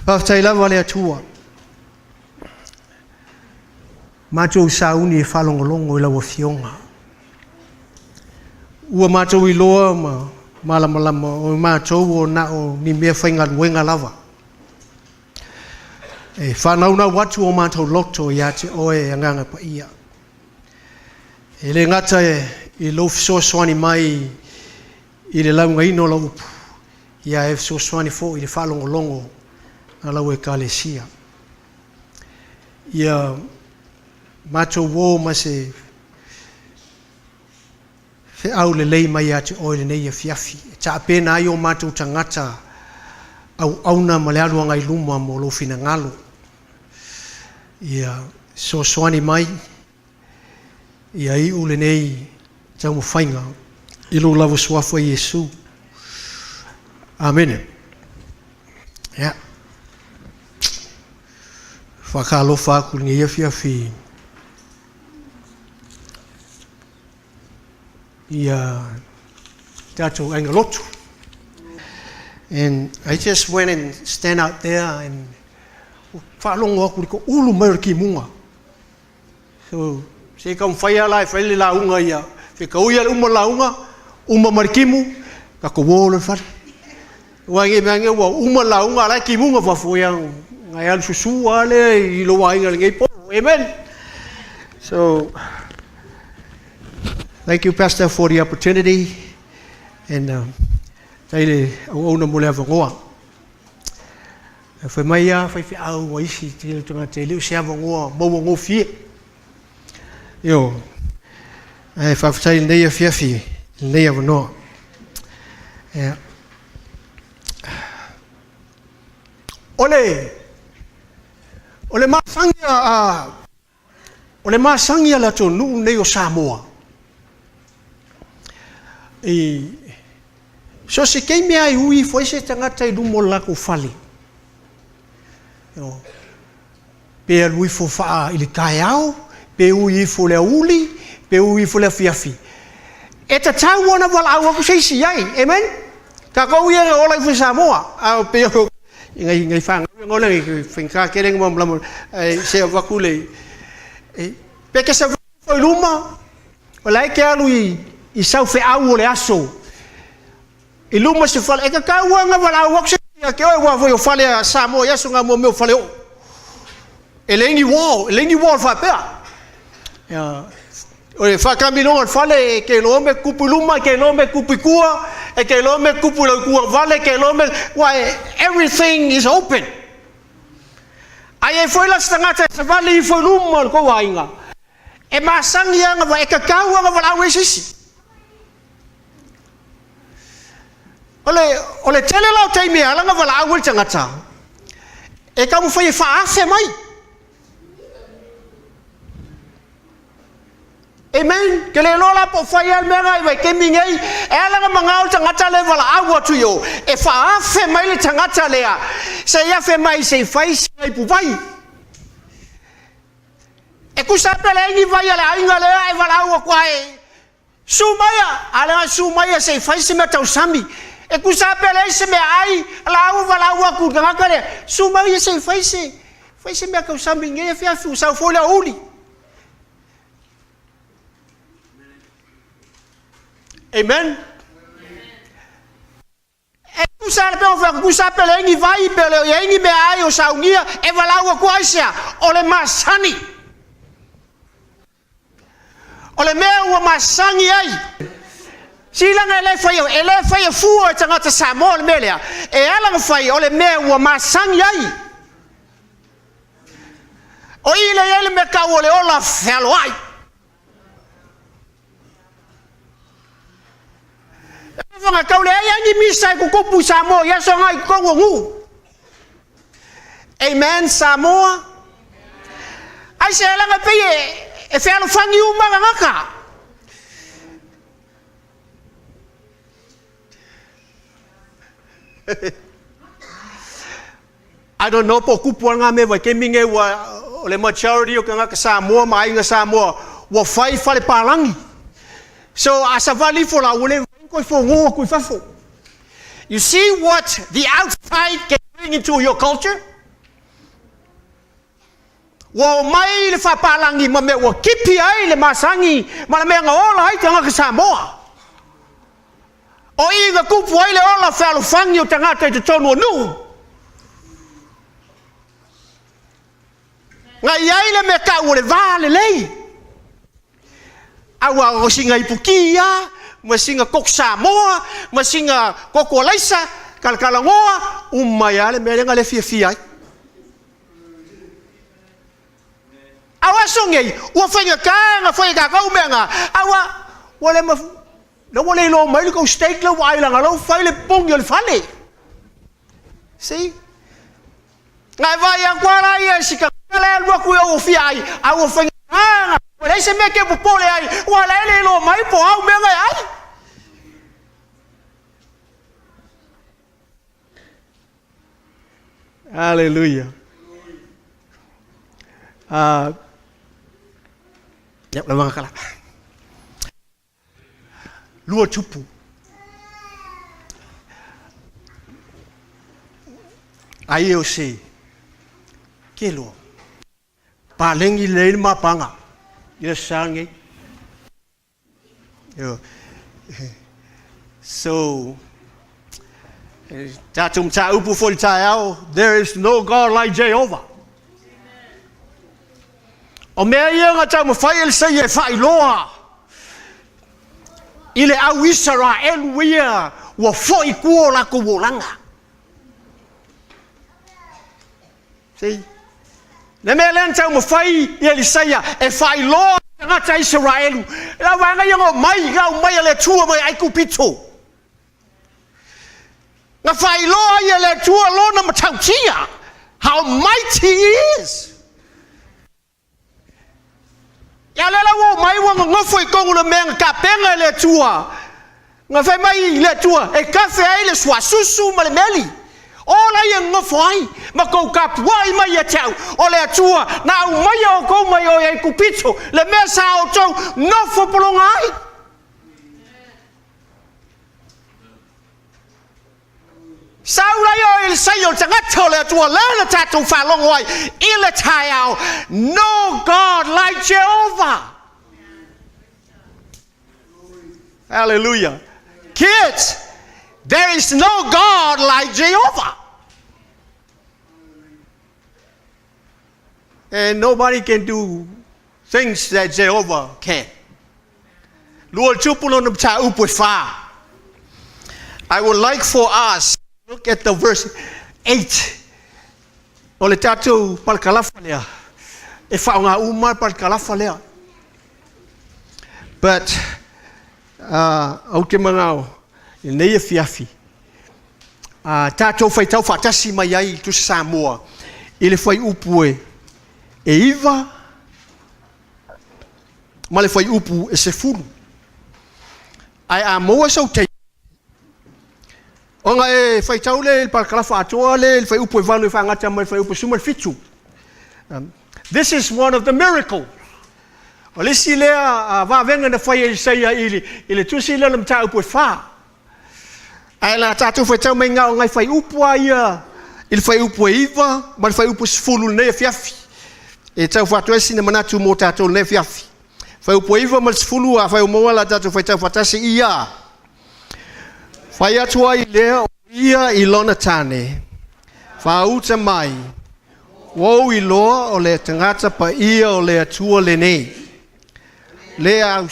Faafetai lava le Atua. Matou sauni e faalogologo i lau Afioga. Ua matou iloa ma malamalama o matou o na o ni mea faigaluega lava. E faanaunau atu o matou loto ia te oe Agaga Paia. E le gata i lou fesoasoani mai i le laugaina o lau upu, ia e fesoasoani foi i le faalogologo a lau ekalesia. Ia matou o ma se feau lelei mai ia te oe lenei afiafi, e taapena ai o matou tagata auauna ma le alu agai luma mo lou finagalo. Ia fesoasoani mai, ia iu lenei taumafaiga i lou lava suafa Iesu. Amene. Ia. Faatalofa atu i lenei afiafi ia tatou aiga lotu. And I just went and stand out there and faalogo atu i le toulu mai o le timuga. So, se i taumafai lava la e fai le lauga ia, fetaui lava le uma o le lauga, uma ma le timu, tatou o loa i le fale. Aua ne i meaane ua uma le lauga a o la e timuga fafo, ia ona e alu susu lava lea i lou aiga i lenei po. Amen. So, thank you, Pastor, for the opportunity. And tai le auauna mo le avanoa. Fai mai a faifeau a isi tele tagata e le o se avanoa maua gofie. Io, ae faafetai i lenei afiafi i lenei avanoa. Ia. O le, o le masani a, o le masani a le atunuu lenei o Samoa, i so se taimi lava e ui ifo ai se tagata i luma o le latou fale, pe alu ifo faa i le taeao, pe ui ifo i le aoauli, pe ui ifo i le afiafi, e tatau ona valaau atu se isi i ai. Amen? Tatou ia e ola ifo i Samoa, a pei o ngai ngai fanau ia ngola i faigata tele na malamalama ae se avatu le pe ke sa i luma o la e ke alu i i sau feau o le aso i luma se fale e tatau lava ona valaau atu se ia te oe aua foi o fale a Samoa i aso na mo mea o fale oo e leai ni wall e leai ni wall faapea ia O le faatamiloga o le fale, e te iloa mea tupu i luma, e te iloa mea tupu i tua, e te iloa mea tupu i lau tuagavale, e te iloa mea, aua everything is open. A i ai foi la se tagata e savali ifo i luma o le tou aiga, e masani lava ona, e tatau lava ona valaau ai se isi. O le, o le tele la o taimi e ala ona valaau ai le tagata, e taumafai e faaafe mai. Amen. Ke le iloa la po o fai lava le mea lena i vaitaimi nei. E ala ona manao le tagata lea e valaau atu i o, e faaafe mai le tagata lea, se i afe mai se i fai sina ipuvai. E tusa pe leai ni vai a le aiga lea e valaau atu ai, Su maia, a leaga su maia se i fai se mea tausami. E tusa pe leai se mea ai, laua valaau atu i le tagata lea, su maia se i fai se, fai se mea tausami i lenei afiafi ua sau foi le aoauli. Amen. E tusa le peo fai tusa pe leai ni vai pe le o i ai ni meaai o saunia e valaau atu aisea? O le masani. O le mea ua masani ai. Silaga e le faia, e le faia fua e tagata Samoa le mea lea. E ala ona fai o le mea ua masani ai. O i lea i ai le mea tau o le ola fealoai. E tau leai ai ni misa e tutupu i Samoa i aso nga i totonu o nuu. Amen Samoa. Ai se alaga pei e, e fealofani uma tagata. I don't know po o kupu a ngā mea vaitaimi nei ua o le majority o tagata Samoa ma aiga Samoa ua fai fale palagi. So a savali ifo la ua le mafai ona toe fogo atu i fafo. You see what the outside can bring into your culture? Ua oo mai le faapalagi ma mea ua kipi ai le masagi ma le mea na ola ai tagata Samoa. O i na tupu ai le ola fealofani o tagata i totonu o nuu. Na i ai le mea tau o le va lelei. Aua o sina ipuki a, ma sina koko Samoa, ma sina koko alaisa, kalakalanoa, uma ai lava le mea lea na le fiafia ai. A o aso nei, ua faigata ona fai e tatou mea na, aua ua le maf... la ua le iloa mai le tou steak la ua ai leaga la ua fai le pogi o le fale. See? Na e vaai atu lava la ia i si tagata la e alu atu i ou fia ai, a ua faigata ona ua leai se mea e te popole ai, ua la e le iloa mai po o au mea na e ai. Aleluia. Ia, lau kala. Lua tupu. Ai o se ke loa. Palengi lelei le mapanga i le aso Sa lenei. So, tatou mataupu foi i le taeao, there is no God like Jehovah. O mea ia na taumafai e le Saia e faailoa i le au Isaraelu ia ua foi i tua o latou olaga. See? Le mea lea na taumafai i Elisaia e faailoa i tagata Isaraelu, lau vaega ia na omai, na aumai e le Atua mai Aikupito. Na faailoa ai e le Atua lona matautia, how mighty he is. Ia lea la ua omai ua nonofo i totonu o le mea na tapena e le Atua. Na fai mai le Atua e kafe ai le suasusu ma le meli. O la ia nonofo ai ma tou tapuai mai ia te au, o le Atua na aumaia outou mai o i Aikupito, le mea sa outou nofo pologa ai. Sau la ia o Elisaia o le tagata o le Atua lea na tatou faalogo ai i le taeao, No God like Jehovah. Hallelujah. Kids, there is no God like Jehovah. And nobody can do things that Jehovah can. Lua tupu lona mataupu e whā. I would like for us to look at the verse 8. O le tatou palakalafa lea. E whaonga uma palakalafa lea. But, au te manao, i nei afiafi, tatou faitau faatasi mai ai i Tusi Samoa i le fuaiupu e 9 ma le fuaiupu e 10. Ae a maua sou taimi, ona e faitau lea i le parakalafa atoa lea i le fuaiupu e 8 e faagata mai le fuaiupu e 17. This is one of the miracles. O le isi lea vavega na fai e Isaia i le tusi lea o le mataupu e 4. Ae la tatou faitau mai na o nai fuaiupu a ia i le fuaiupu e 9 ma le fuaiupu e 10 lenei afiafi. E tau faatu ai sina manatu mo tatou lenei afiafi. Fuaiupu e 9 ma le 10 a fai o maua la tatou faitau faatasi ia. Fai atu ai lea o ia i lona tane, faauta mai, ua ou iloa o le tagata paia o le Atua lenei. Le au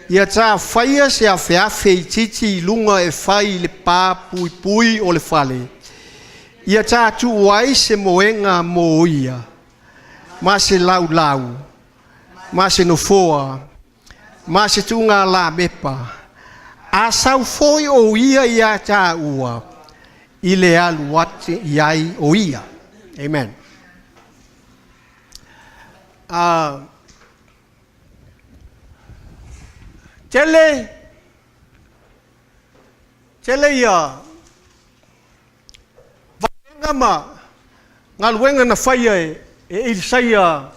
Ia ta faia se afeafe itiiti i luga e fai i le pā puipui o le fale. Ia ta tuu ai se moega mo ia, ma se laulau, ma se nofoa, ma se tuuga lamepa. A sau foi o ia ia tāua i le alu atu i ai o ia. Amen. Tele, tele ia vaega ma galuega na faia e Elisaia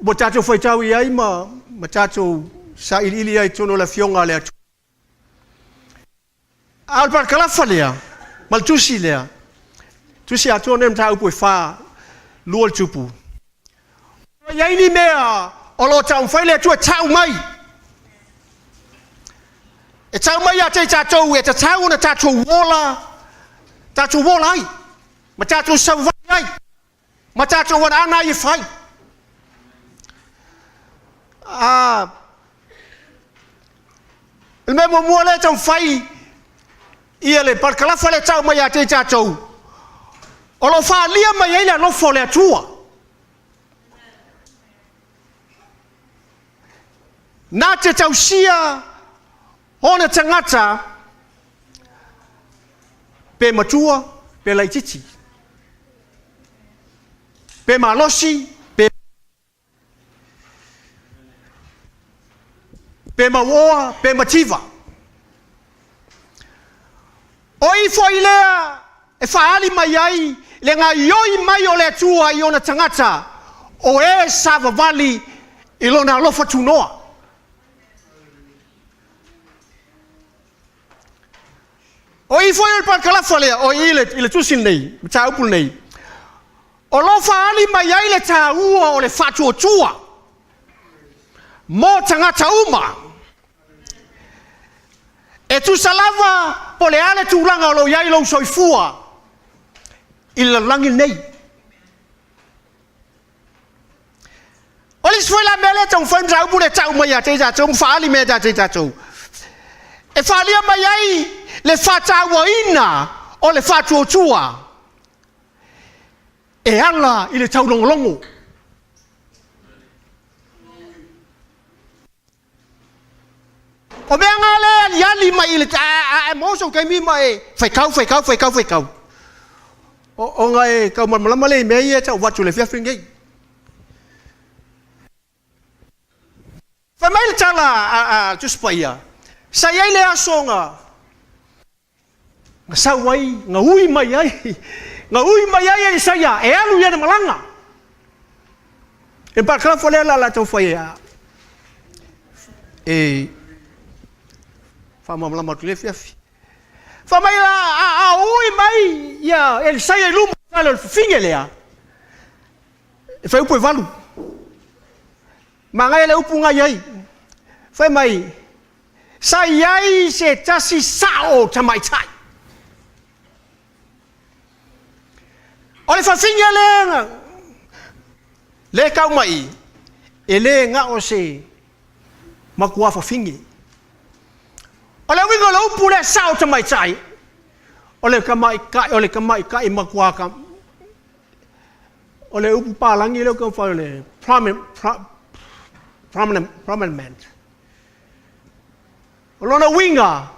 ua tatou faitau i ai ma tatou sailiili ai i totonu o le Afioga a le Atua. A o le parakalafa lea ma le tusi lea, Tusi atoa lenei mataupu e fa lua le tupu. Ua i ai ni mea o lo o taumafai le Atua e tau mai. E tau mai ia te i tatou e tatau ona tatou ola, tatou ola ai, ma tatou savavali ai, ma tatou anaana ai e fai. O le mea muamua lea e taumafai ia le parakalafa lea e tau mai ia te i tatou, o lo o faaalia mai ai le alofa o le Atua. Na te tausia ona tagata pe matua pe laitiiti, pe malosi pe pe mauoa pe mativa. O i foi lea e faaali mai ai le gaoioi mai o le Atua i ona tagata o e savavali i lona alofa tunoa. O i foi o le parakalafa lea, o i i le tusi lenei, mataupu lenei, o lo o faaali mai ai le taua o le faatuatua mo tagata uma. E tusa lava po o le a le tulaga o lo o i ai lou soifua i le lalolagi lenei. O le isi foi la mea lea e taumafai mataupu lea e tau mai ia te i tatou ma faaali mai ia te i tatou, e faaalia mai ai le faatauaina o le faatuatua e ala i le taulogologo. O mea na lea e aliali mai i le a e maua sou taimi ma e faitau faitau faitau faitau ona e tau malamalama lea i mea ia e tau avatu i le afiafi lenei. Fai mai le tala a le Tusi Paia, sa i ai le aso na Na sau ai, na ui mai ai, na ui mai ai Elisaia e alu i ana malaga. E parakalafa lea la latou fai e e faamalamalama atu i le afiafi. Fai mai la, a, a ui mai ia Elisaia i luma o le fafine lea, e fai upu e valu. Manaia le upu na i ai. Fai mai, Sa i ai se tasi sao tamaitai. O le fafine lea le tau mai, e le na o se matua fafine. O le uiga o le upu lea sao tamaitai, o le tamaitai, o le tamaitai matua ka, o le upu palagi lea ou te taumafai o le prominent, prominent. O lona uiga,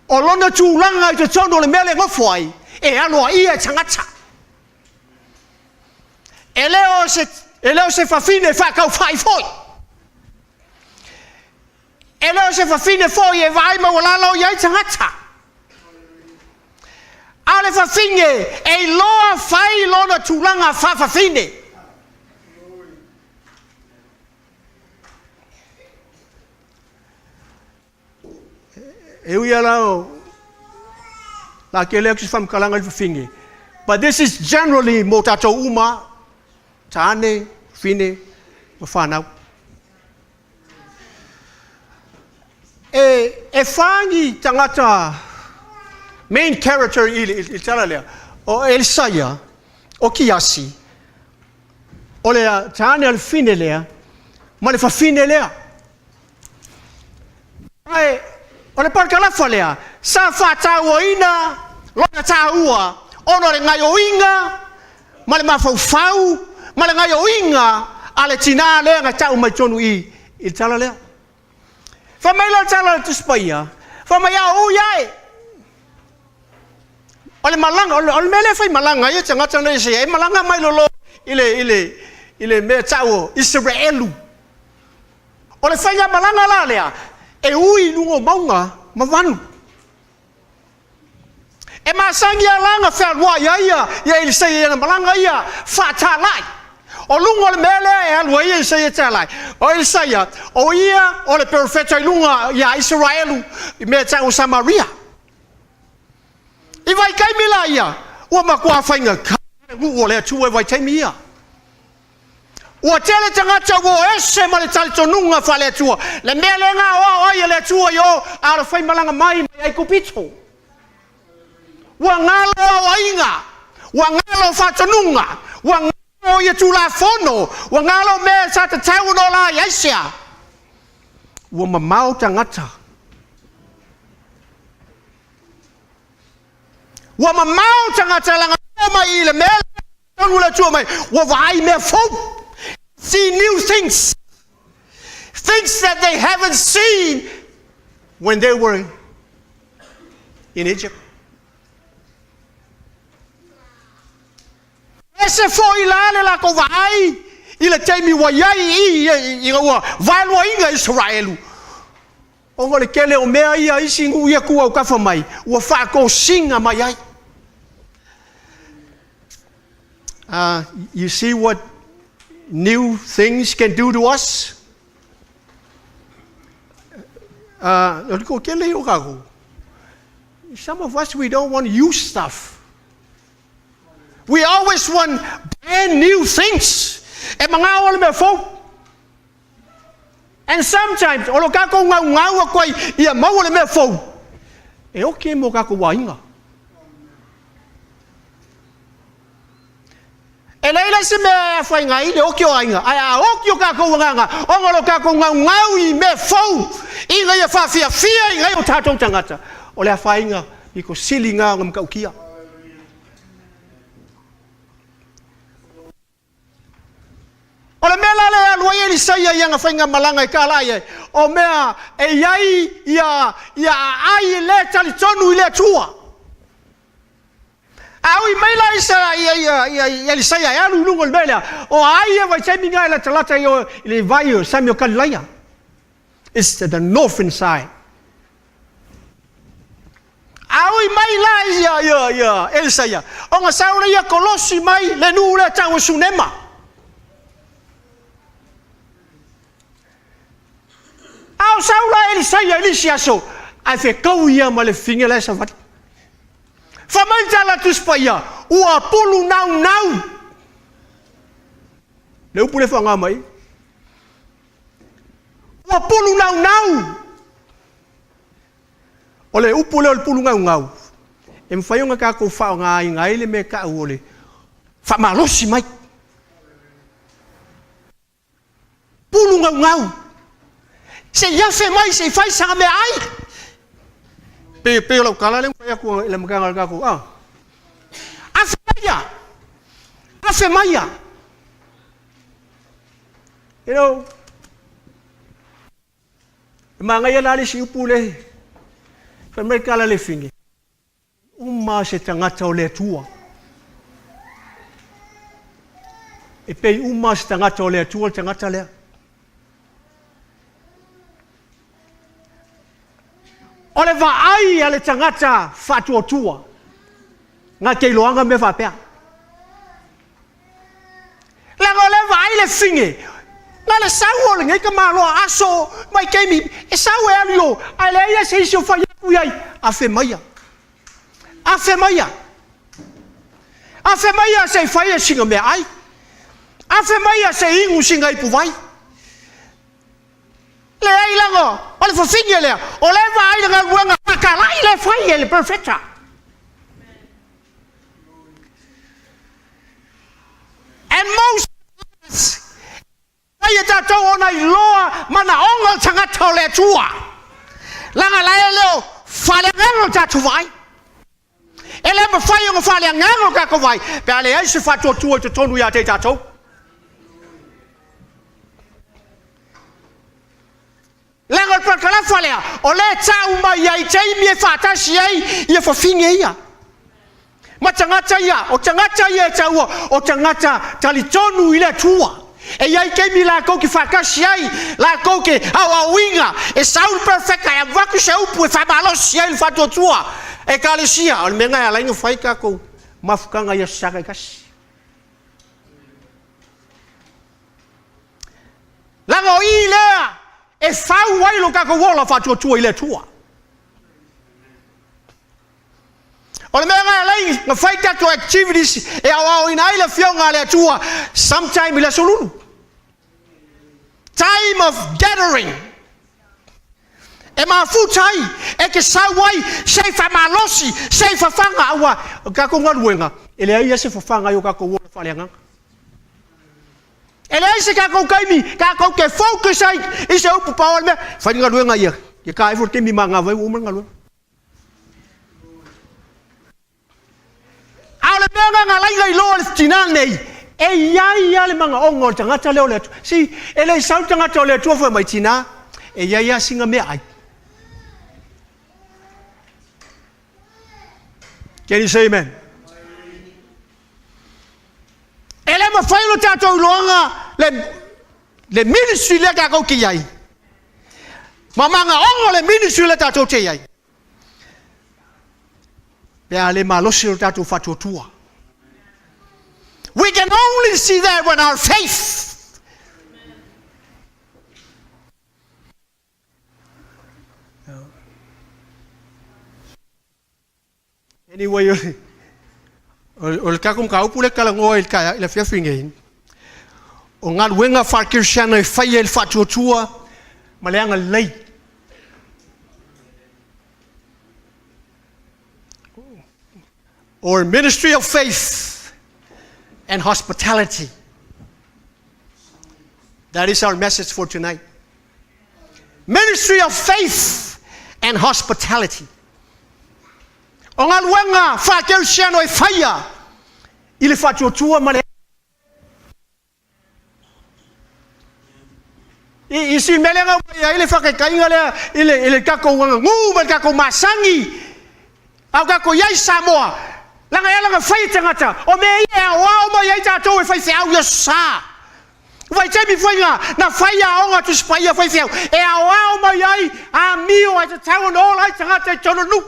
o lona tulaga i totonu o le mea lea e nofo ai, e aloaia e tagata. E le o se, e le o se fafine faataufai foi. E le o se fafine foi e vaai maualalo i ai tagata. A o le fafine e iloa fai lona tulaga faafafine. E ui lava la o la tele atu se faamatalaga i le fafine, but this is generally mo tatou uma, tane, fafine ma fanau. E, e fa ni tagata main character i le, i le tala lea, o Elisaia, o Kiasi, O le tāne a le fine lea ma le fafine lea. Ae o le parakalafa lea sa faatauaina lona taua ona o le gaioiga ma le mafaufau ma le gaioiga a le tinā lea na tau mai tonu i i le tala lea. Fai mai la le tala a le Tusi Paia, fai mai a ui ae. O le malaga, o le, o le mea lea e fai malaga ai e tagata nei se e malaga mai lolo i le, i le, i le mea tau o Iseraelu. O le faiga malaga la lea, e ui i luga o mauga ma vanu. E masani lava la ona fealuai ai ia, ia Elisaia i ana malaga ia faatalai. O luga o le mea lea e alu ai Elisaia e talai, o Elisaia, o ia o le perofeta i luga iā Isaraelu i mea tau o Samaria. I vaitaimi la ia, Ua matua faigata le nuu o le Atua i vaitaimi ia. Ua tele tagata ua o ese ma le talitonuga faale-Atua, le mea lea na aoao ai e le Atua i o a o le faimalaga mai mai Aikupito. Ua galo aoaiga, ua galo faatonuga, ua galo ia Tulafono, ua galo mea sa tatau ona ola ai. Aisea? Ua mamao tagata. Ua mamao tagata leaga oo mai i le mea lea tonu le Atua mai, ua vaai mea fou. See new things. Things that they haven't seen when they were in Egypt. Ese foi la le latou vaai i le taimi ua i ai i ina ua vaeluaina Isaraelu. Ona o le tele o mea ia isi nuu ia tu autafa mai ua faatosina mai ai. You see what new things can do to us? O le toatele ia o tatou, some of us we don't want used stuff. We always want brand new things. E manao le mea fou. And sometimes, o lo tatou gaugau atu ai ia maua le mea fou, e oki ai mo tatou aiga. E leai la se mea e afaina ai le oki o aiga, ae a oki o tatou agaga, ona o lo tatou gaugau i mea fou, ina ia faafiafia i nai o tatou tagata, o le afaina pito sili na ona matautia. O le mea la lea e alu ai Elisaia i ana faigamalaga e tala ai, o mea e i ai ia, ia aai e le talitonu i le Atua. A ui mai la isa, ia, ia, ia, ia Elisaia e alu i luga o le mea lea, o ai e vaitaimi na e latalata i, o, i le vai o sami o Kalilaia. It's the northern side. A ui mai la ia, ia, ia Elisaia, ona sau lea ia kolosi mai le nuu lea tau o Sunema. A o sau la Elisaia i le isi aso, ae fetau ia ma le fine la e savali. Fai mai le tala a Tusi Paia, ua pulu naunau. Le upu lea faaaoga mai. Ua pulu naunau. O le upu lea o le pulu gaugau, e mafai ona tatou faaaogaina ai le mea e ta'u o le faamalosi mai. Pulu gaugau. Se i afe mai, se i fai sana meaai. Pei, pei o lau tala lea ua fai atu i le amataga o le tatou, ah. Afe maia! Afe maia! You know, E manaia la le isi upu le fai mai tala le fine, uma se tagata o le Atua. E pei uma se tagata o le Atua le tagata lea. O le vaai a le tagata faatuatua, na te iloaga mea faapea. Leaga o lea e vaai le fine, na le sau o lenei tamaloa aso vaitaimi e sau e alu i o, ae leai lava se isi o fai atu i ai, afe maia, afe maia, afe maia se i fai sina meaai, afe maia se i inu sina ipuvai. Leai leaga o le fafine lea, o lea e vaai le galuega faatalai lea e fai e le perofeta. And most of us, fai e tatou ona iloa manaoga o le tagata o le Atua. Leaga la e le o faaleagaga o tatou vaai. E le mafai ona faaleagaga o tatou vaai pe a leai se faatuatua i totonu ia te i tatou. Leaga o le parakalafa lea, o lea e tau mai ai taimi e faatasi ai ia fafine ia. Ma tagata ia, o tagata ia e taua, o tagata talitonu i le Atua. E i ai taimi latou te faatasi ai, latou te aoaoina, e sau le perofeta e avatu se upu e faamalosi ai le faatuatua Ekalesia. O le mea lena e ala ai ona fai tatou mafutaga i aso Sa taitasi. Leaga o i lea e fau ai lo tatou ola faatuatua i le Atua. O le mea lena e alai na fai tatou activities e aoaoina ai le Afioga a le Atua sometime i le Aso Lulu. Time of gathering. E mafuta ai, e te sau ai, se i faamalosi, se i fafaga, aua o le tatou galuega, e leai lava se fafaga i o tatou ola faaleagaga. E leai se tatou taimi tatou te focus ai i se upu pao o le mea, fai le galuega ia, ia ta ifo le taimi manava ai ua uma le galuega. A o le mea lena na ala ai ona iloa e le tina lenei, e i ai lava le manaoga o le tagata lea o le Atua. See, e le i sau le tagata o le Atua fai mai, Tina, e i ai lava sina meaai. Can you say amen? E le mafai ona tatou iloaga le, le ministry lea tatou te i ai, ma manaoga o le ministry lea tatou te i ai. Pe a le malosi lo tatou faatuatua. We can only see that when our faith Anyway, o le tatou mataupu lea e talanoa i le afiafi nei, o galuega faa-kerisiano e faia i le faatuatua ma le agalelei. Or ministry of faith and hospitality. That is our message for tonight. Ministry of faith and hospitality. O galuega faa-kerisiano e faia i le faatuatua ma le I, i si mea lea na aumai ai le faataitaiga lea i le, i le tatou aganuu ma le tatou masani, a o tatou i ai i Samoa, leaga e ala ona fai e tagata, o mea ia e aoao mai ai tatou e faifeau i Aso Sa. Vaitaimi foi na, na fai aoga Tusi Paia a faifeau, e aoao mai ai amio e tatau ona ola ai tagata i totonu o le nuu.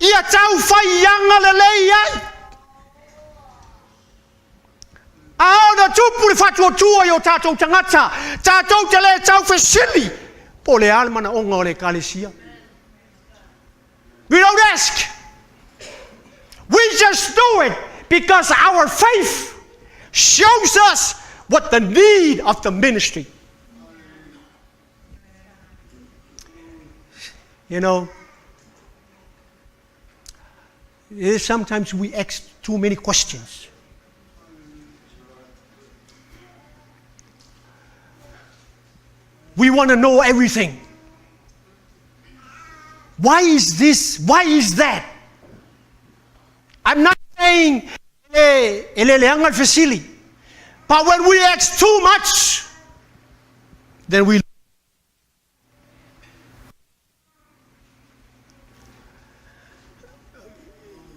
Ia tau fai agalelei ai. A ona tupu le faatuatua i o tatou tagata, tatou te le tau fesili po o le a le manaoga o le Ekalesia. We don't ask. We just do it because our faith shows us what the need of the ministry. You know, sometimes we ask too many questions. We want to know everything. Why is this? Why is that? I'm not saying e le leaga le fesili. But when we ask too much, then we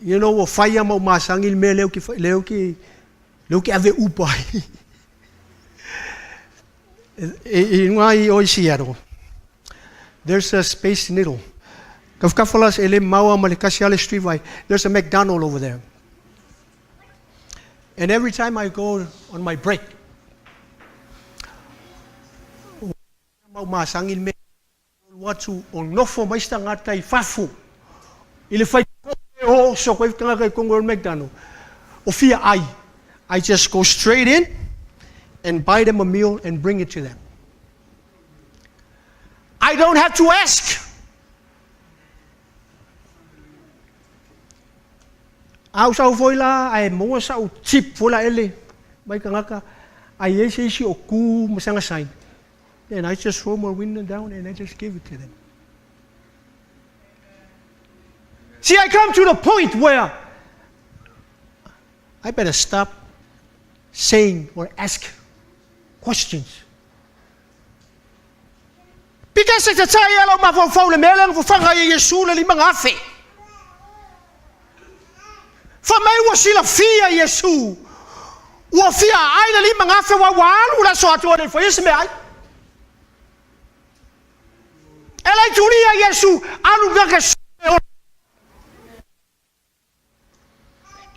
You know, ua fai lava ma ou masani le mea lea ou te, lea ou te, lea ou te ave upa ai. I luga i o i Seattle, there's a Space Needle. Tafatafa la e le mamao lava ma le tasi lava le street vai. There's a McDonald over there. And every time I go on my break, ua ma ou masani le mea alu atu o nofo mai se tagata i fafo i le fai e oso koe tagata i totonu o le McDonald o fia ai. I just go straight in and buy them a meal and bring it to them. I don't have to ask. A ou sau foi la ae maua sau tip foi la ele mai tagata a i ai se isi o ku ma sana sign. And I just roll my window down and I just give it to them. See, I come to the point where I better stop saying or ask questions. Because e tatai e lau mafaufau le mea lea na fafaga ai e Iesu le 5,000. Fai mai ua silafia Iesu ua fia ai le 5,000 aua ua alu le aso atoa e le i faia se meaai. E le i tulia Iesu alu gage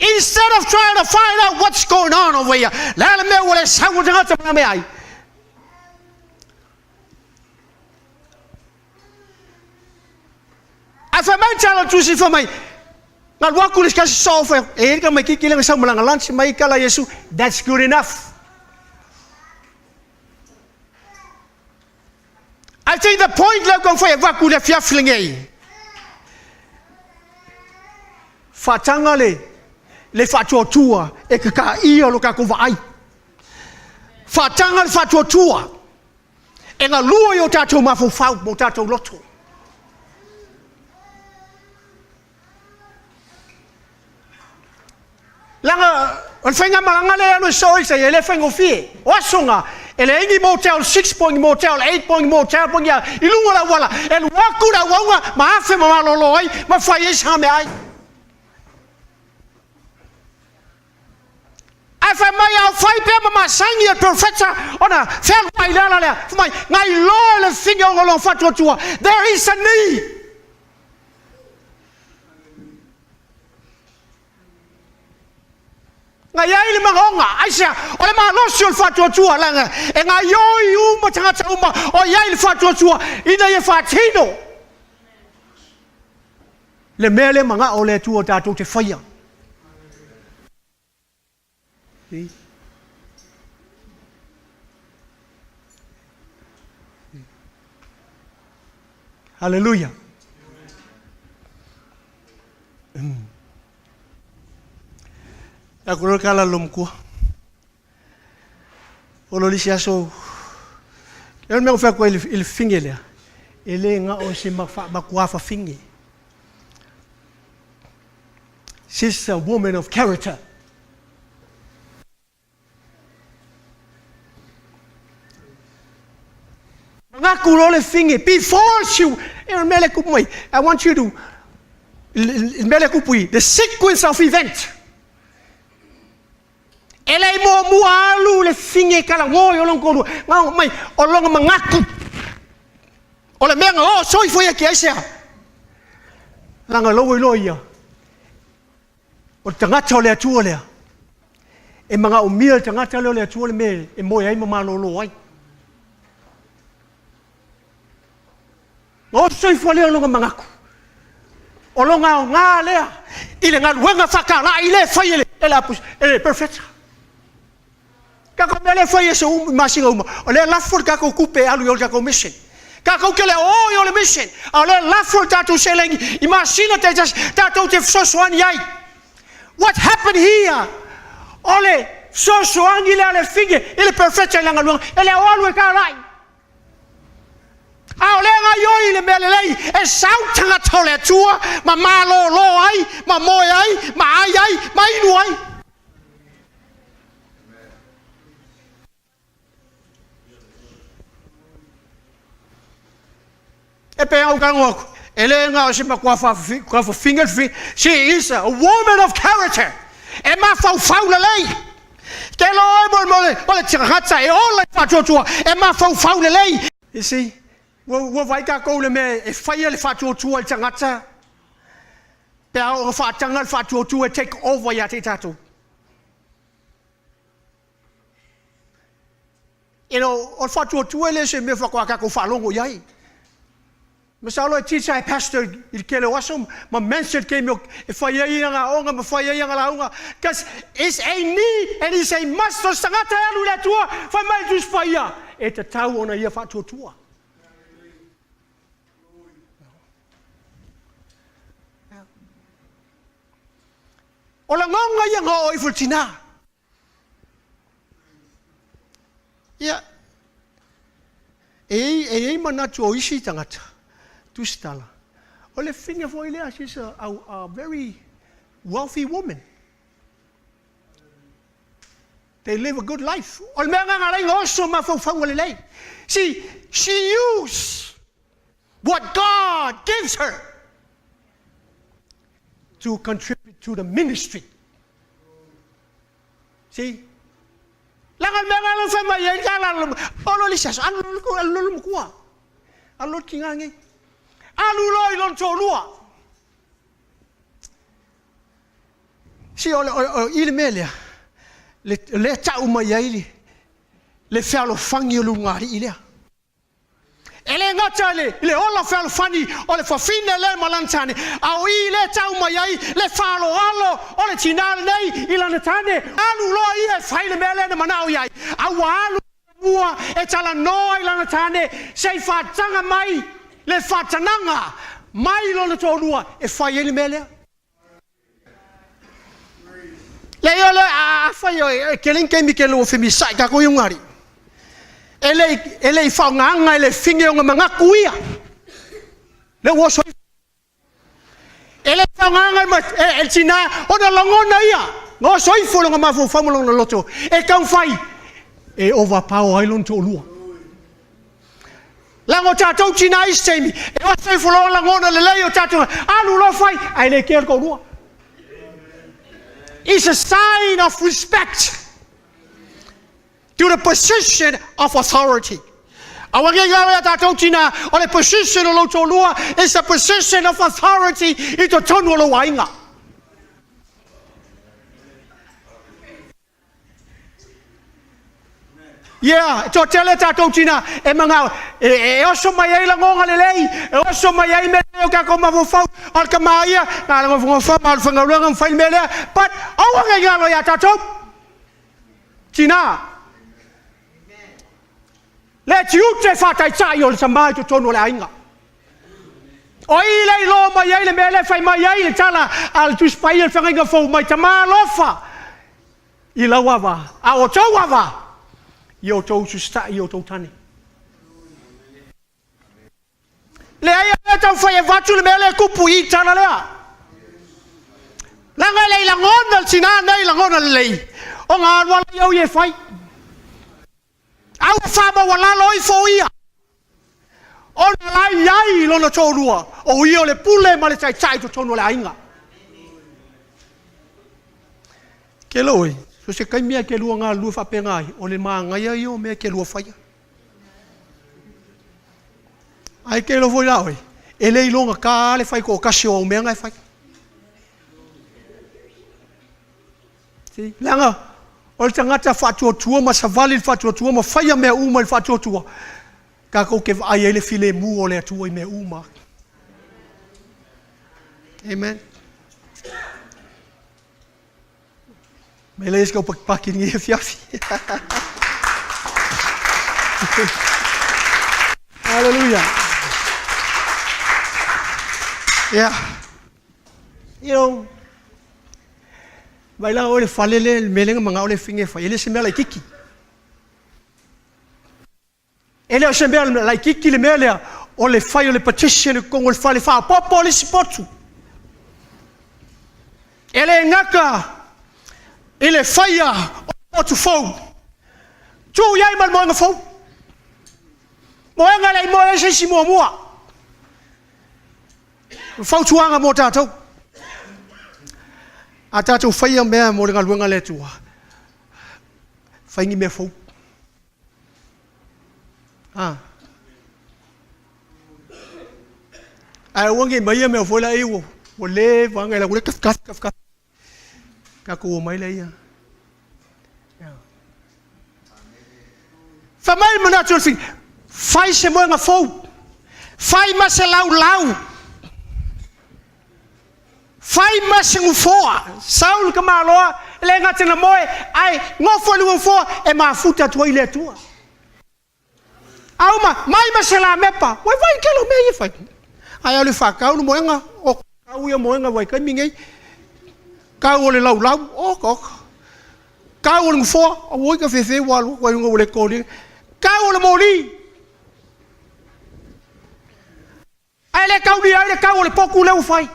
Instead of trying to find out what's going on over here, le a le mea ua le sau o tagata ma mea ai. Ae fai mai le tala o le tusi fai mai, Na alu atu le isi kasi soo fai atu, e i ai le tamaititi lea na sau ma lana lunch mai tala Iesu, that's good enough. I think the point lea ou taumafai e avatu i le afiafi lenei, faataga le le faatuatua e tataia lo tatou vaai. Faataga le faatuatua e galua i o tatou mafaufau ma o tatou loto. Leaga o le faigamalaga lea e alu e soo i tai, e le faigofie. O aso na, e leai ni Motel 6 po o ni Motel 8 po o ni motel po o ni a, i luga o le auala, e alu atu le auauna ma afe ma malolo ai ma fai ai sana meaai. Ae fai mai a o fai pea ma masani e le perofeta ona fealuai i le ala lea, fai mai, na iloa e le fine ona o lona faatuatua, there is a need. Na i ai le manaoga, aisea? O le malosi o le faatuatua, leaga e gaoioi uma tagata uma o i ai le faatuatua ina ia faatino le mea lea manao le Atua tatou te faia. Hallelujah. Aku loa kala lo matua. O lo lisi aso. E le mea o fai atu ai i le fine lea. E le na o se matua fafine. She's a woman of character. Manatu loa le fine, before she, e o le mea lea e tupu mai, I want you to, le mea lea e tupu i, the sequence of event. E le i muamua alu le fine e talanoa i o lona toalua, na mai, o lona manatu, o le mea na oo soifua ia ki aisea? Leaga o la ua iloa ia, O le tagata o le Atua lea, e manaomia e le tagata lea o le Atua le mea e moe ai ma malolo ai. Na oso soifua lea o lona manatu, o lona aoga lea i le galuega faatalai lea e fai e le, e le, e le perofeta. Tatou mea lea e fai i aso uma, i masina uma, o lea e lafo le tatou tupe e alu i o le tatou mission. Tatou te le o i o le mission, a o lea e lafo le tatou seleni i masina taitasi tatou te fesoasoani ai. What happened here? O le fesoasoani lea a le fine i le perfecta i lana galuega, e le o alu e talai. A o lea gaioi le mea lelei e sau tagata o le Atua ma malolo ai, ma moe ai, ma ai ai, ma inu ai. E pei ona ou talanoa atu, e le na o se matua faafafine le fafine. She is a woman of character. E mafaufau lelei. Ke loa oe mo le, o le tagata e ola i faatuatua, e mafaufau lelei. You see, ua, ua vaai tatou i le mea e faia le faatuatua i le tagata, pe a oo ina faataga le faatuatua e take over ia te i tatou. You know, o le faatuatua e le o se mea faatoa tatou faalogo i ai. Masalo e teach ai pastor i le tele o aso ma mention le taimi e fai ai ana aoga ma fai ai ana lauga. Because it's a need and it's a must o se tagata e alu i le Atua, fai mai le Tusi Paia, e tatau ona ia faatuatua. O lagona ia na oo ifo i le tina. Ia, e i ai manatu o isi tagata, tusitala, o le fine foi lea, she's a, a, a very wealthy woman. They live a good life. O le mea na na laina oso mafaufauga lelei. See, she used what God gives her to contribute to the ministry. See? Leaga le mea lena na fai mai ai le olo le isi aso, alu alu loa le matua, alu loa le tina lenei, alu loa i lona toalua. See, o, o, o, i le mea lea, le, lea tau mai ai le, le fealofani o le ulugalii lea. E le gata i le ola fealofani o le fafine lea ma lana tane, a o i lea e tau mai ai le faaaloalo o le tinā lenei i lana tane. Alu loa ia e fai le mea lea na manao i ai, a ua alu muamua e talanoa i lana tane se i faataga mai le faatanaga mai lona toalua e fai ai le mea lea. Leai o le afai e tele ni taimi tele ua femisa'i tatou i Ugari, e le e le i faaaogaina e le fine ona manatu ia, lea ua oso E le faaaogaina e le tinā ona lagona ia, na oso ifo lona mafaufau ma lona loto e taumafai e overpower ai lona toalua. Leaga o tatou tina isi taimi, e oso ifo loa lagona lelei o tatou, alu loa fai, ae le kea le toalua. It's a sign of respect to the position of authority. Aua ne i galo ia tatou tina, o le position o lou toalua is a position of authority i totonu o lou aiga. Yeah, e toatele tatou tina e manao e, e oso mai ai lagoga lelei, e oso mai ai mea lelei o tatou mafaufau, o le tama ia, na o le nofonofo ma le faigaluega ma fai le mea lea, but aua ne i galo ia tatou tina. Le tiute faataitai o le tama i totonu o le aiga. O i le iloa mai ai le mea lea e fai mai ai le tala a le Tusi Paia i le Feagaiga Fou mai tama alofa i lau ava, a o outou ava, ia outou ususitai i outou tane. Leai, a mea taumafai e avatu le mea lea e tupu i i tala lea. Leaga e le i lagona le tinā nei lagona lelei, ona alu ala ia o ia e fai. A ua faamaualalo ifo ia, ona la i ai lona toalua, o ia o le pule ma le taitai i totonu o le aiga. Ke lo oe, so se taimi lava e te lua galulue faapena ai, o le manaia ia o mea e te lua faia. Ae te iloa foi la oe, e le iloga lava le fai toatasi o au mea na e fai. See? Leaga o le tagata faatuatua ma savali i le faatuatua ma faia mea uma i le faatuatua, tatou te vaai ai le filemu o le Atua i mea uma. Amen. Mai lea se taupakipaki i lenei afiafi. Hallelujah. Yeah. You know, vai la oe le fale le, le mea lea na manao le fine e fai, e le se mea laititi. E le o se mea laitiiti le mea lea o le fai o le petition i totonu o le fale faaopoopo o le isi potu. E le gata i le faia o le potu fou, tuu i ai ma le moega fou. Moega e le i moe ai se isi muamua. O le fautuaga mo tatou, a tatou faia mea mo le galuega a le Atua, fai ni mea fou. A. Ae aua ne i maia mea foi la ua ua leva ona lau le kafi kafi kafi kafi. Tatou omai lea ia. Fai mai le manatu o le fili, fai se moega fou, fai ma se laulau. Fai ma se nofoa. Sau le tamaloa, e le gata ina moe, ae nofo i le nofoa e mafuta atu ai le Atua. A uma, mai ma se lamepa. Ua vai le tele o mea ia e fai. Ae alu e faatau le moega, oka, tau ia moega vaitaimi nei. Tau o le laulau, oka, oka. Tau o le nofoa, auoi ka fefe ua alu atu ai luga ua le totogia. Tau o le moli. Ae le taulia ai le tau o le potu lea ua fai.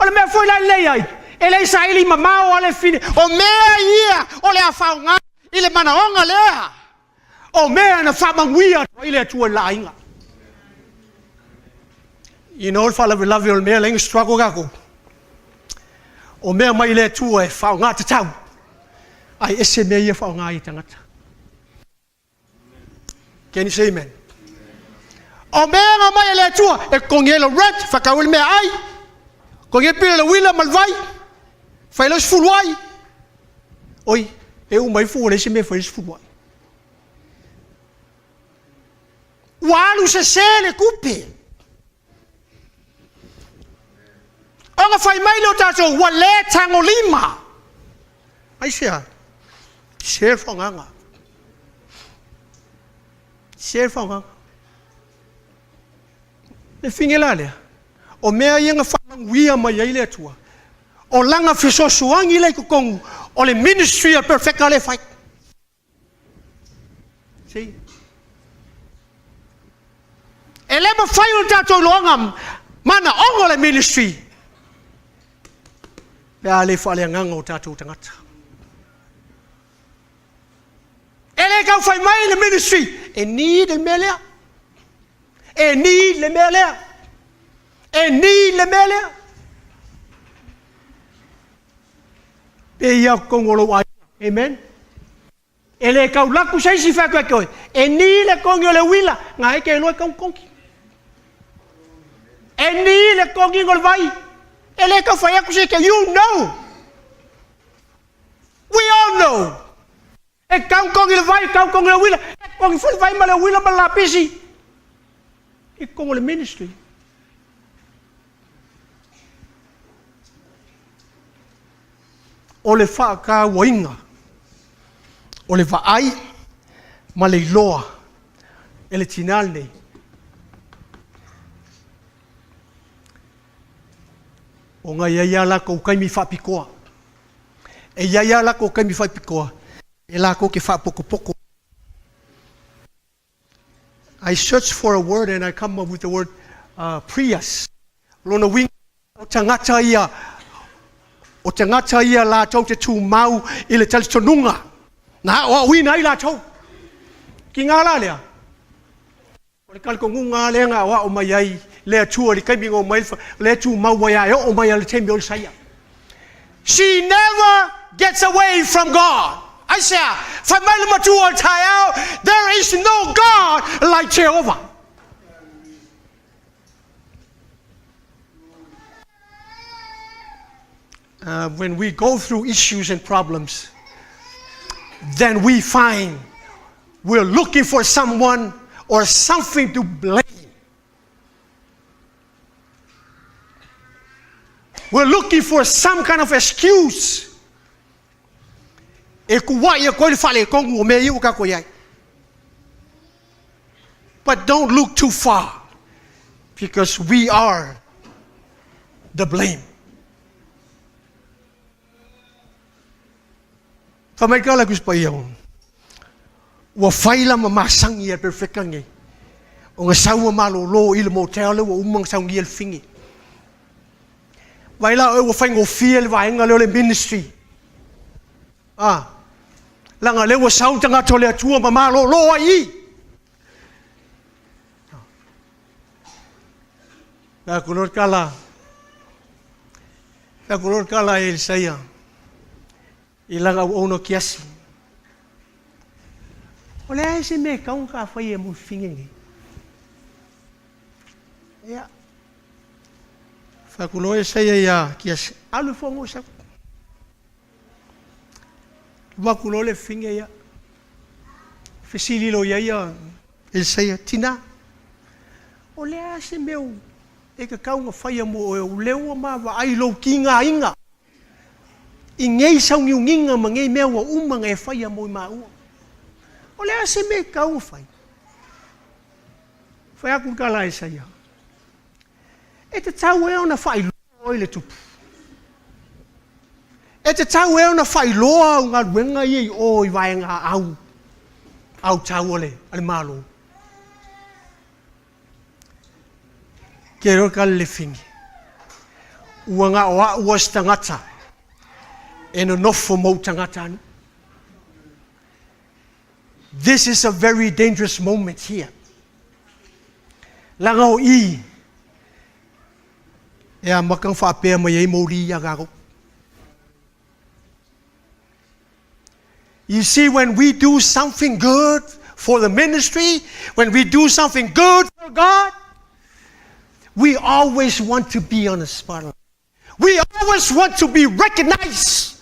O le mea foi la e lelei ai, e le i saili mamao a le fine, o mea ia o le a faaaoga i le manaoga lea, o mea na faamanuia atu ai le Atua i le aiga. You know le faalavelave o le mea lea na struggle tatou. O mea mai le Atua e faaaoga tatau, ae ese mea ia faaaoga ai e tagata. Can you say amen? O mea na aumai e le Atua e totogi ai lau rent, faatau ai le meaai, totogi ai pili o le uila ma le vai, fai lau sefulu ai. Oi, e uma ifo ua leai se mea e fai ai le sefulu ai. Ua alu sese le tupe. Ona fai mai lea o tatou, ua le tagolima. Aisea? Sese le faaaogaga. Sese le faaaogaga. Le fine la lea, o mea ia na faamanuia mai ai le Atua, o Lana fesoasoani lea i totonu o le ministry a le perofeta lea e fai. See? E le mafai ona tatou iloaga manaoga o le ministry pe a le faaleagaga o tatou tagata. E le tau fai mai le ministry e need le mea lea. E need le mea lea. E need le mea lea. Pe ia totonu o lou aiga. Amen. E le tau laku se isi fai atu ia te oe, e ni le togi o le uila, na e te iloa e tau togi. E ni le togiga o le vai, e le tau fai atu se isi, you know. We all know. E tau togi le vai, tau togi le uila, e togi foi le vai ma le uila ma le lapisi i totonu o le ministry. O le faatauaina o le vaai ma le iloa e le tinā lenei. Ona e i ai lava latou taimi faapitoa. E i ai lava latou taimi faapitoa e latou te faapotopoto. I search for a word and I come up with the word prius. Lona uiga, o tagata ia, o tagata ia latou te tumau i le talitonuga na aoaoina ai latou. Ki ngā la lea, o le talitonuga lava lea na aoao mai ai le Atua i le taimi na omai ai, lea e tumau ai lava e oo mai lava i le taimi o Isaia. She never gets away from God. Aisea? Fai mai le matua o le taeao, There is no God like Jehovah. When we go through issues and problems, then we find we're looking for someone or something to blame. We're looking for some kind of excuse e kuaʻi aku ai le faaletonu o mea ia ua tatou i ai. But don't look too far because we are the blame. Fai mai ka la Tusi Paia, ua fai la ma masagi e le perofeta nei, ona sau ua malolo i le motel lea ua uma ona saunia le fine. Vaai la oe ua faigofie le vaega lea o le ministry. Ah, leaga lea ua sau le tagata o le Atua ma malolo ai i. Fai atu loa le tala, fai atu loa le tala e Elisaia i lana auauna kiasi. O le a se mea e tatau ona ta faia mo le fine lenei? Ia. Fai atu loa Elisaia ia Kiasi, alu ifo ona sau. Alu atu loa le fine ia. Fesili loa i ai ia Elisaia, Tina, o le a se mea e tatau ona faia mo oe, o lea ua ma vaai i lou tigaina i nei sauniuniga ma nei mea ua uma ona e faia mo i maua. O le a se mea e tatau ona fai? Fai atu le tala a Elisaia, E tatau ea ona faailoa oe i le tupu? E tatau ea ona faailoa au galuega ia i o i vaega au autau a le, a le Malo? Ke roa ka lelefini. Ua na o a'u a se tagata e nonofo ma ou tagata anu. This is a very dangerous moment here. Leaga o i e amata ona faapea mai ai moli ia tatou. You see, when we do something good for the ministry, when we do something good for God, we always want to be on the spotlight. We always want to be recognized.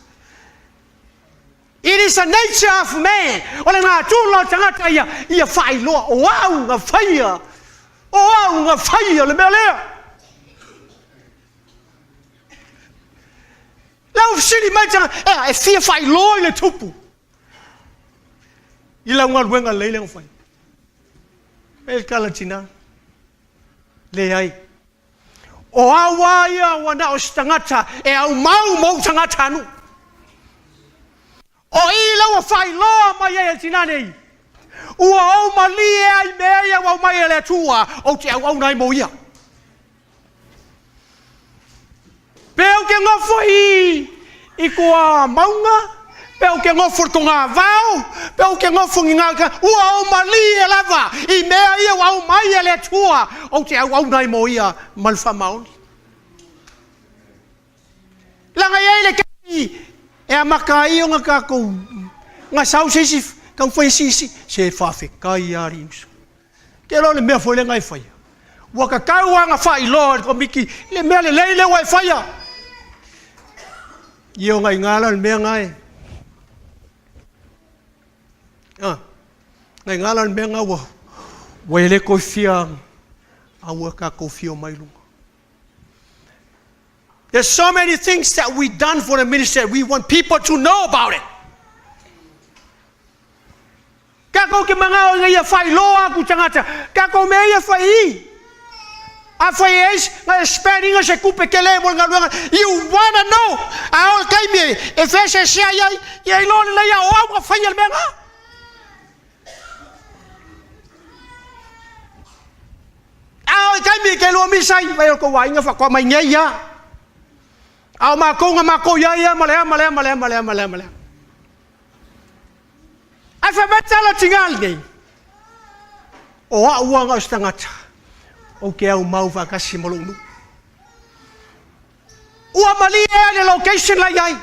It is the nature of man, o le natura o le tagata ia, ia faailoa, o au na faia, o au na faia le mea lea. Lea ua fesili mai le tagata, ea, e fia faailoa i le tupu i lau galuega lelei lea na fai. E le tala tina, leai. O au a ia ua na o se tagata e aumau ma ou tagatanuu. O i lea ua faailoa mai ai e le tina nei, ua ou malie ai mea ia ua aumai e le Atua, ou te auauna ai mo ia. Pe ou te nofo i i tua mauga, pe ou te nofo i le togavao, pe ou te nofo i ni galuega, ua ou malie lava i mea ia ua aumai e le Atua, ou te auauna ai mo ia ma le faamaoni. Leaga e i ai le taimi e amata ai ona tatou gasau se isi taumafai e siisii, se faafetai lava alii uso. Te iloa o le mea foi lea na e faia, ua tatau lava ona faailoa e le Komiti le mea lelei lea ua e faia. Ia ona i ina la le mea na e, a, na i ina la le mea na ua, ua e le toe fia, a ua tatou fia omai i luga. There's so many things that we done for the ministry that we want people to know about it. Tatou te manao ina ia faailoa atu i tagata, tatou mea ia fai i. Afai e ai na e spend ina se tupe tele mo le galuega, you wanna know! A oo i le taimi e feeseeseai ai, ia iloa lelei a o au na faia le mea na. A oo i le taimi e te lua misa ai, vai o le tou aiga faatoa mai nei lava. A o matou na matou i ai lava ma le a ma le a ma le a ma le a ma le a ma le a. Ae fai mai tala tiga lenei, o au lava na o se tagata, ou te aumau faatasi ma lou nuu. Ua malie ai le location la i ai.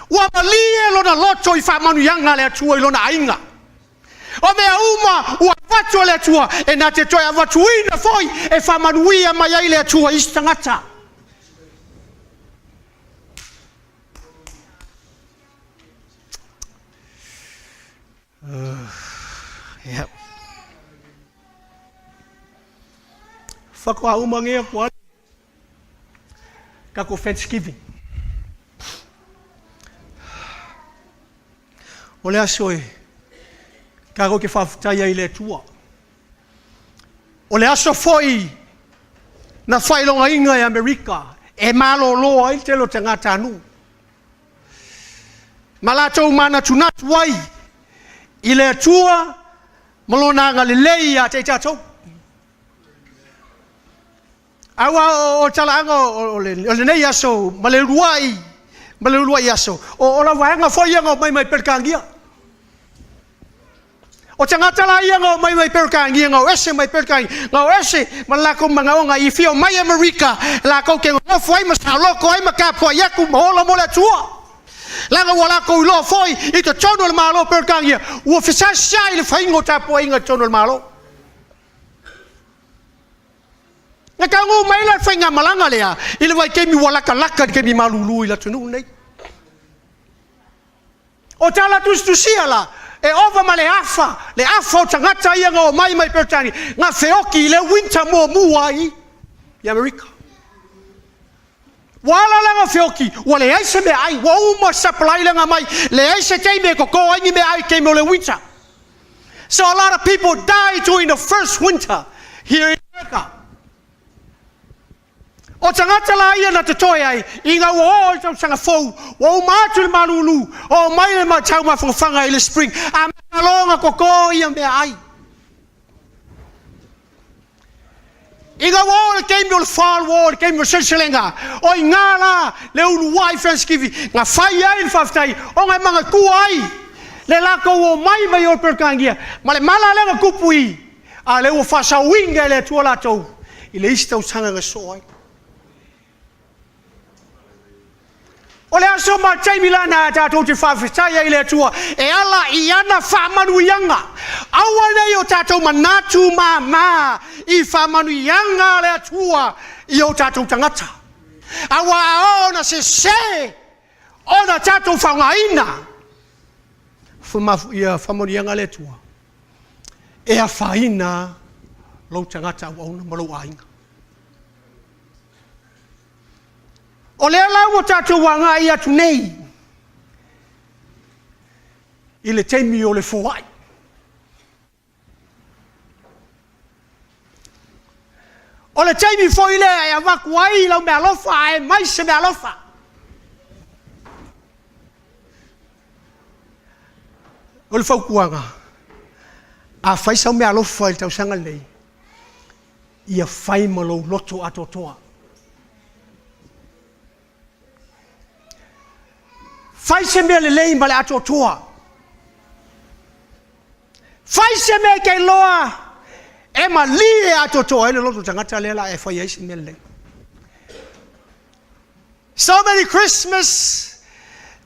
Ua malie lona loto i faamanuiaga a le Atua i lona aiga. O mea uma ua avatu e le Atua, e na te toe avatuina foi e faamanuia mai ai le Atua i isi tagata. Ia. Faatoa uma nei atu ai tatou Thanksgiving. O le aso e tatou te faafetai ai i le Atua. O le aso foi na faailogaina e Amerika e malolo ai le tele o tagatanuu. Ma latou manatunatu ai i le Atua ma Lona agalelei ia te i tatou. Aua o le talaaga o lenei aso ma le uluai ma le uluai aso, o la vaega foi ia na omai mai Peretania. O tagata la ia na omai mai Peretania, na o ese mai Peretania, na o ese ma le latou manaoga i fia omai Amerika, latou te nonofo ai ma saoloko ai ma tapuai atu ma ola mo le Atua. Leaga ua latou iloa foi i totonu o le Malo o Peretania, ua fesaesiai le faiga o tapuaiga i totonu o le Malo. Na taunuu mai la le faigamalaga lea i le vaitaimi ua latalata i le taimi malulu i le atunuu lenei. O tala tusitusia la, e ova ma le afa, le afa o tagata ia na omai mai Peretania, na feoki i le winter muamua i Amerika. Ua ala la na feoki, ua leai se meaai, ua uma supply lea na aumai, leai se taimi e toto ai ni meaai i taimi o le winter. So a lot of people die during the first winter here in America. O tagata la ia na totoe ai, ina ua oo i le tausaga fou, ua uma atu le malulu, oo mai le tau mafanafana i le spring, amata loa ona toto ia meaai. Ina ua oo le taimi o le fall, ua oo le taimi o le seleselega, o i ina la le uluai Thanksgiving na fai ai le faafetai ona e manatua ai le latou omai mai o Peretania ma le mala lea na tupu i, a lea ua faasaoina e le Atua latou i le isi tausaga na sosoo ai. O le aso ma le taimi lana tatou te faafetai ai i le Atua e ala i ana faamanuiaga. Aua ne i o tatou manatu māmā i faamanuiaga a le Atua i o tatou tagata. Aua a oo ona sese ona tatou faaaogaina. Ia faamanuiaga a le Atua e afaina lou tagata auauna ma lou aiga. O lea la ua tatou agai atu nei i le taimi o le foai. O le taimi foi lea e avatu ai lau meaalofa ae aumai se meaalofa. O le fautuaga, a fai sau meaalofa i le tausaga lenei, ia fai ma lou loto atoatoa. Fai se mea lelei ma le atoatoa. Fai se mea e te iloa e malie atoatoa ai le loto tagata lea la e fai ai se mea lelei. So many Christmas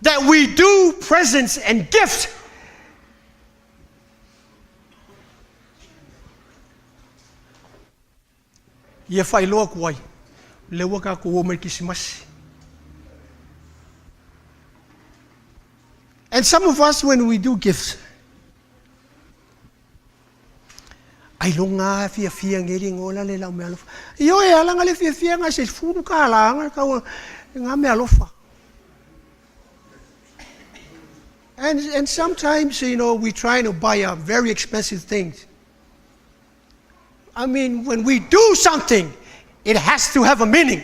that we do presents and gifts Ia faailoa atu ai, lea ua tatou oo mai i le Kerisimasi. And some of us when we do gifts, ailoga lava fiafia nei le igoa la le lau meaalofa. Ioe ala nga le fiafia nga se $10 nga tau nga meaalofa. And sometimes, we try to buy a very expensive things. I mean, when we do something, it has to have a meaning.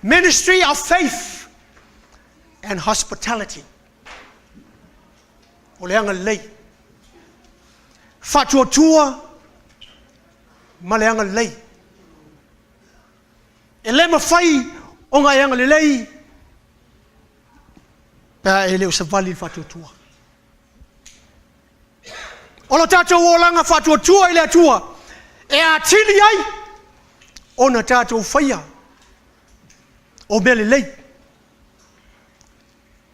Ministry of faith and hospitality. O le agalelei. Faatuatua ma le agalelei. E le mafai ona e agalelei pe a e le o savali i le faatuatua. O lo tatou olaga faatuatua i le Atua e atili ai ona tatou faia o mea lelei.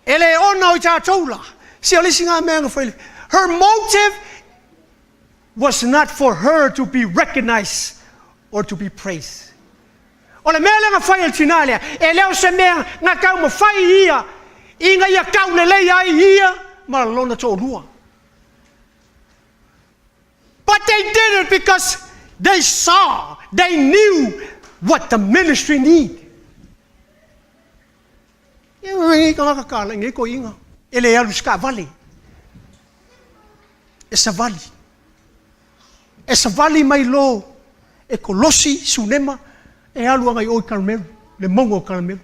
E le ona o i tatou la, se o le isi ngā mea na fai, her motive was not for her to be recognized or to be praised. O le mea lea na fai e le tinā lea, e le o se mea na taumafai ia ina ia taulelei ai ia ma lona toalua. But they did it because they saw, they knew what the ministry need. Ia, nei tagata tālai, nei toeaiina, e le alu i se taavale, e savali. E savali mai loa e kolosi Sunema e alu agai i o i Karamelu, le mauga o Karamelu.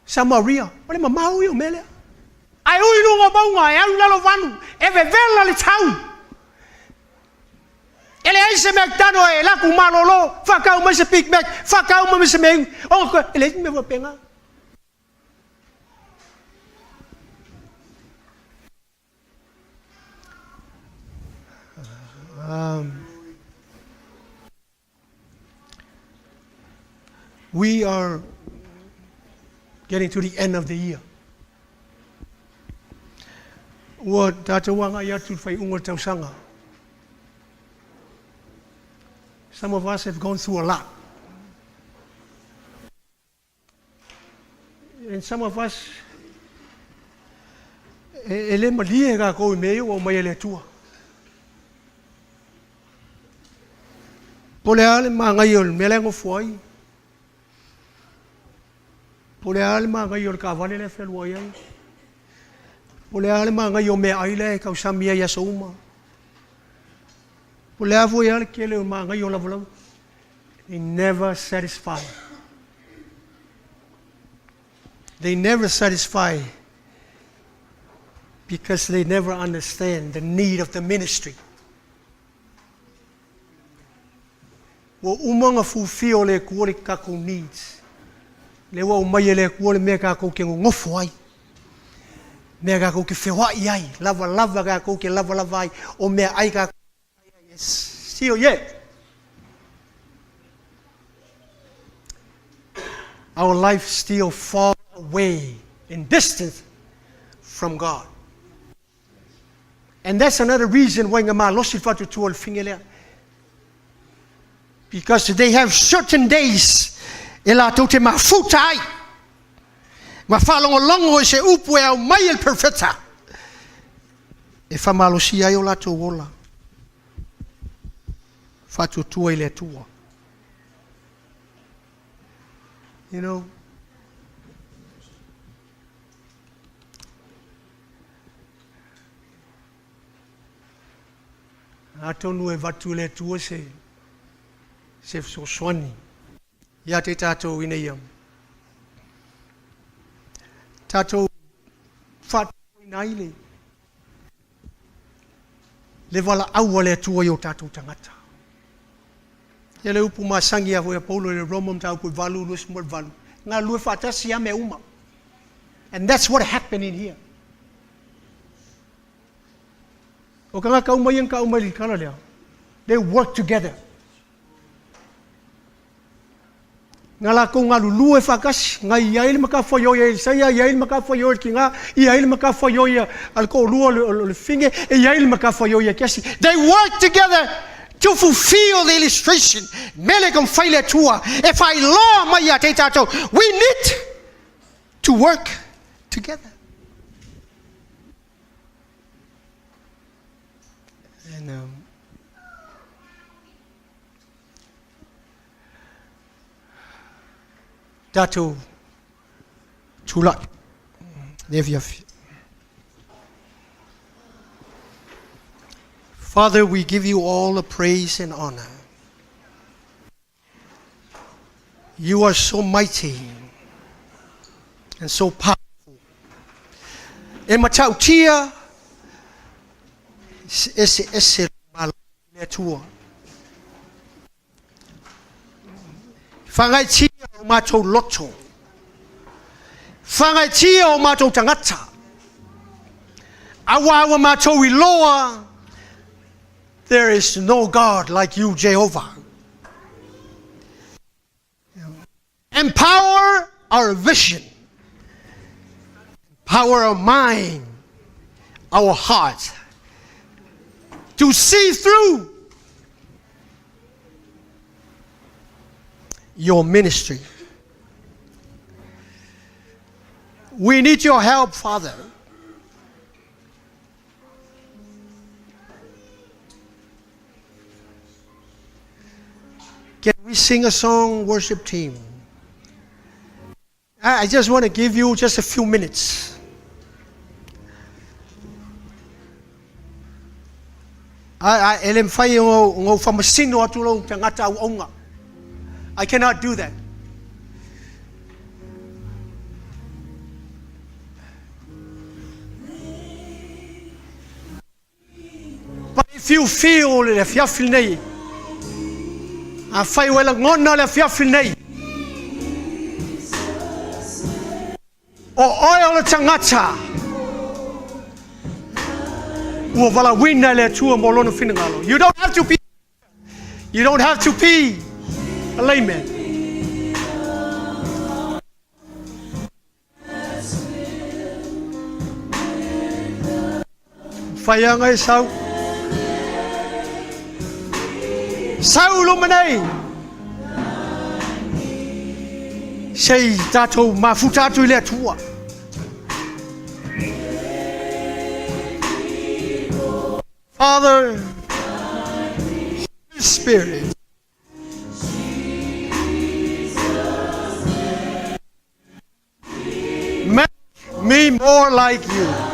Samaria, o le mamao ia o mea lea. Ae ui i luga o mauga, e alu i lalo o vanu, e vevela le tau. E leai se McDonald e laku malolo, faatau mai se Big Mac, faatau mai se mea inu. Ona e leai se mea faapena. We are getting to the end of the year. Ua tatou agai atu i le faaiuga o le tausaga. Some of us have gone through a lot. And some of us, e, e le malie kākou i mea ia ua aumai e le Atua. Po o le a le manaia o le mea la e nofo ai. Po o le a le manaia o le taavale la e fealuai ai. Po o le a le manaia o meaai la e tausami ai i aso uma. Po o le a foi lava le tele o manaia o lavalava. They never satisfy. They never satisfy because they never understand the need of the ministry. Ua uma ona fulfill e le Atua le tatou needs. Lea ua aumai e le Atua le mea tatou te nonofo ai, mea tatou te feoai ai, lavalava tatou te lavalava ai, o meaai tatou te ai ai. Still yet, our life still far away and distant from God. And that's another reason why na malosi le faatuatua o le fine lea. Because they have certain days e latou te mafuta ai ma faalogologo i se upu e aumai e le perofeta e faamalosia ai o latou ola faatuatua i le Atua. You know, Atonu e avatu e le Atua se se fesoasoani ia te tatou ina ia tatou faatuina ai le le valaau a le Atua i o tatou tagata. Ia le upu masani a foi a Paulo i le Roma mataupu e 8, 28, galulue faatasi lava mea uma. And that's what happened in here. O tagata uma ia na tau mai i le tala lea, they work together. Na latou galulue faatasi, na i ai le matafaioi a Isaia, i ai le matafaioi a le tina, i ai le matafaioi a le toalua o le fine, e i ai le matafaioi a Kesi. They work together to fulfill the illustration. Mele ka mawhai le Atua e whailoa mai ia te tātou. We need to work together. And um, tatou tulai le afiafi. Father, we give you all the praise and honor. You are so mighty and so powerful. E matautia eseese malo i le Atua. Whangaitia o mātou loto. Whangaitia o mātou tangata. Aua ua mātou i loa. There is no God like you, Jehovah. Empower our vision. Empower our mind, our heart, to see through your ministry. We need your help, Father. Can we sing a song, worship team? I just want to give you just a few minutes. A, a, e le mawhai o ngau whamasino atu lou tangata au aunga. I cannot do that. But if you feel le afiafi lenei, afai ua e lagona le afiafi lenei, o oe o le tagata ua valaauina e le Atua mo lona finagalo. You don't have to be You don't have to be a layman. Whaianga e sau. Sau luma nei. Sei tātou mafuta atu i le Atua. Father, Holy Spirit, Make me more like you.